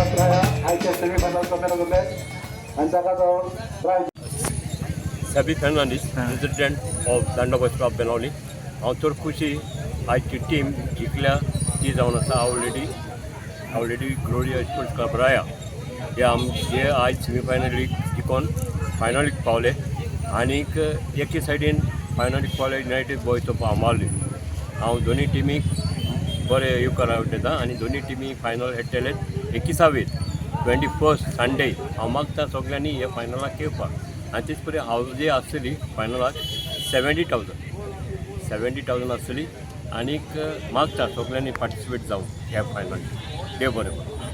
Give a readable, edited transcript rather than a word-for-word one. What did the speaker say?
Club राया आयच्या सेमीफायनलचो man of the match आनी ताका तो prize. Sabi Fernandes, president of Danda Boys Club, Benaulim. हांव चड खुशी, आयची टीम जिखल्या ती जावन आसा Our Lady Gloria Sports Club, Raia. हे आम हे आयज सेमीफायनलीक जिखोन फायनलीक पावले आनीक एके सायडीन फायनलीक पावले युनायटेड बॉयज ऑफ आंबावली. हांव दोनी टिमीक बरें येवकार दिता आनी दोनी टिमी फायनल खेळटले 21वे, 21 संडे. हांव मागता सगल्यांनी हे फायनलाक येवपाक आनी तेच परी हांव जी आसतली फायनलाक 70,000, 70,000 आसतली आनीक मागता सगल्यांनी पार्टिसिपेट जावं ह्या फायनल. देव बरें करूं.